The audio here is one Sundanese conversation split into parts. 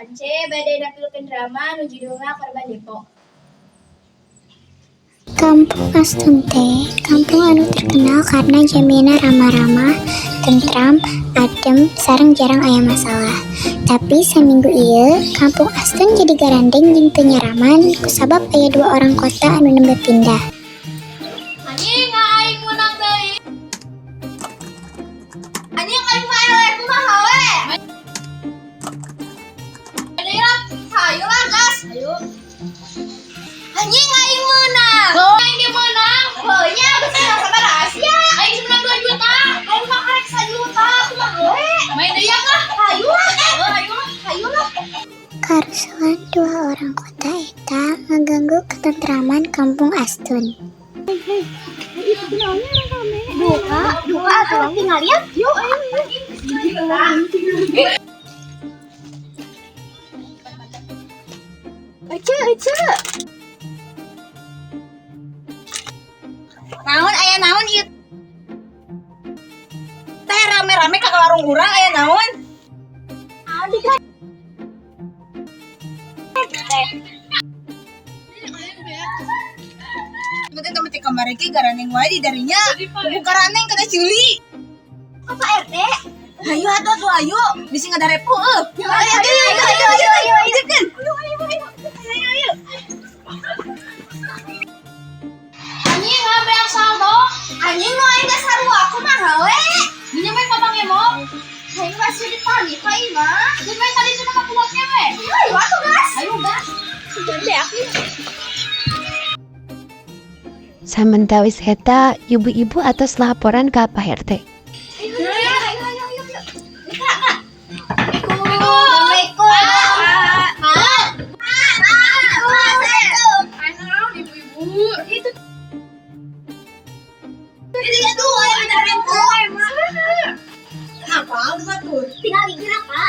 8C bade nampilkeun drama nu judulna Korban Depo. Kampung Astun teh kampung anu terkenal karena jamina ramah-ramah, tentram, adem, sareng jarang aya masalah. Tapi saminggu ieu, Kampung Astun jadi garandeng jeung teu nyaraman kusabab aya dua orang kota anu nembe pindah. Anjing, aing menang deui. Anjing, aing mah eleh, kumaha we? Deui lah, hayu lah gas. Ayo. Anjing, aing menang. Oh, aing ge menang. Heuh nya, geus sabar rahasia. Aing menang 2 juta. Aing mah karek 1 juta, kumaha we? Main deui ya kah? Hayu lah. Oh, hayu lah. Hayu lah. Karusuhan dua orang kota eta ngaganggu ketentraman Kampung Astun. Duka, duka atuh tinggal lihat. Yuk, ayo. Ece, ece. Naon aya naon ieu teh rame-rame ka warung urang, aya naon? Teh. Betul teman kamari ge garaneng wae di darinya. Buku garaneng kata Juli. Apa RT? Hayu atuh atuh ayo, bisi ngadarepo eueuh. Ayo ayo ayo ayo ayo ayo ayo. Ayo ayo ayo ayo. Anjing, ngabeak saldo. Anjing, nu aing geus sarua kumaha we? Dinya we ka Bang Emo. Aing masih ditagih ka imah. Geus we tadi cenah ka pulaknya we. Ayo atuh gas. Ayo gas. Beak nih. Samentawis eta, ibu-ibu atas laporan ka Pak RT. Ayo ayo ayo ayo ayo. Kak, kak. Assalamualaikum. Pak. Assalamualaikum. Ibu-ibu. Itu Itu aya ngadarepo. Apa udah tuh? Tinggal dikira, Pak.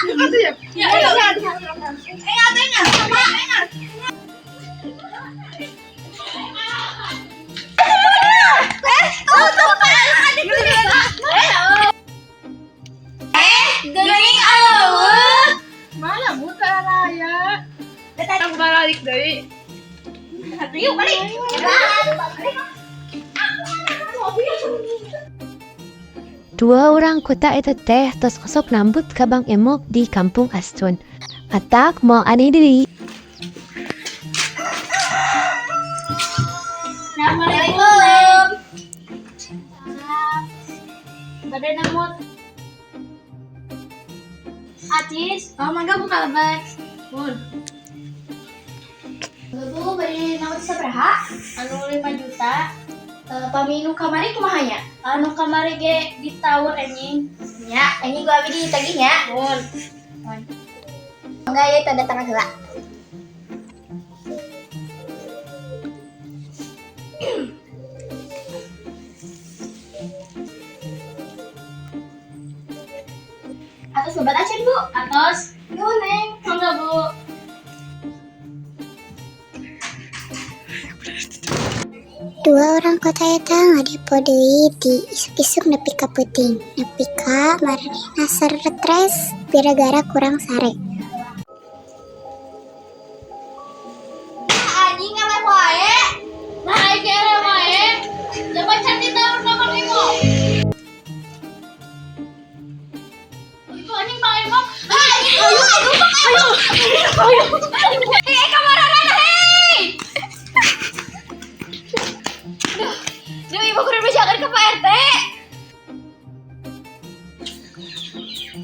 Ya, ayo. Eh, ada enggak? Enggak. Eh, tuh tuh Pak. Eh, geuning eueuh. Mana bu raya? Aku balik deui. Yuk balik. Dua orang kota eta teh tos kosok nambut ka Bang Emok di Kampung Astun. Atak mau aneh diri. Assalamualaikum. Bade nambut. Acis, oh mangga buka lebet. Bun. Bu, bade nambut sabaraha? Anu 5 juta. Pami nu kamari kumaha nya? Anu kamari ge ditawur anjing. Nya, anjing gua abi ditagih nya. Bun. Bun. Mangga ya tanda tangan heula. Atos lebat acan, Bu. Atos. Nuhun, Neng. Mangga, Bu. Dua orang kota eta ngadepo deui di isuk-isuk nepi ka peuting, nepi ka maranehna stres gara-gara kurang sare. Anjing eleh wae. Nah, aing ge eleh wae. Coba cantik tawur ka Bang Emo. Itu anjing Bang Emo. Ah, anjing. Ayo, ayo, ayo. Ayo. Hei, kamarana, hei. Duh, duh, ibu kudu bejakeun ka Pak RT.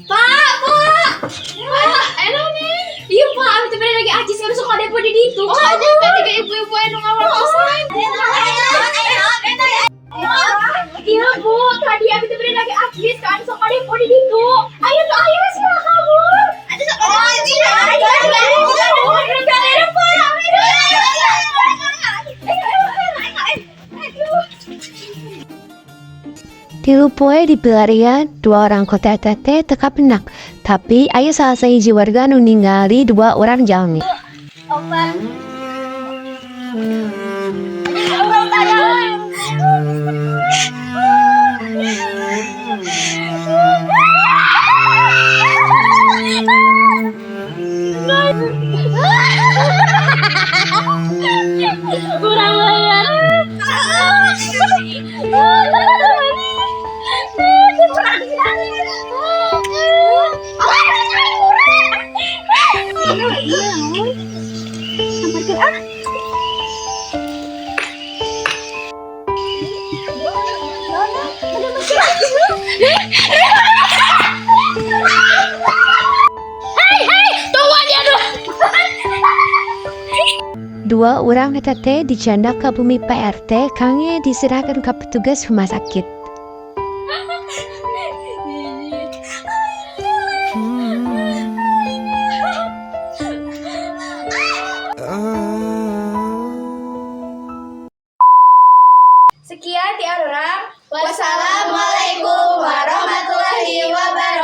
Pak, Pak. Pak, elo nih. Iya, Pak, abi teh bade lagi acis harus sok depo di ditu. Oh, anjing teh tiga ibu-ibu anu ngawartosan. Iya, Bu, tadi abi teh bade lagi acis kan sok depo di ditu. Ayo tuh, ayo sih kabur. Aduh, sok anjing. Ayo, ayo, ayo. Tilu poe di pelarian, dua orang kota eta teh teu kapenak. Tapi aya salah sahiji warga nu ningali dua orang jalmi. Opan. Kurang bayar. Samparkeun ah. Hei, hei, tungguan dia dulu. Dua orang eta teh dicandak ke bumi Pak RT kangge diserahkan ke petugas rumah sakit. Sekian ti urang. Wassalamualaikum warahmatullahi wabarakatuh.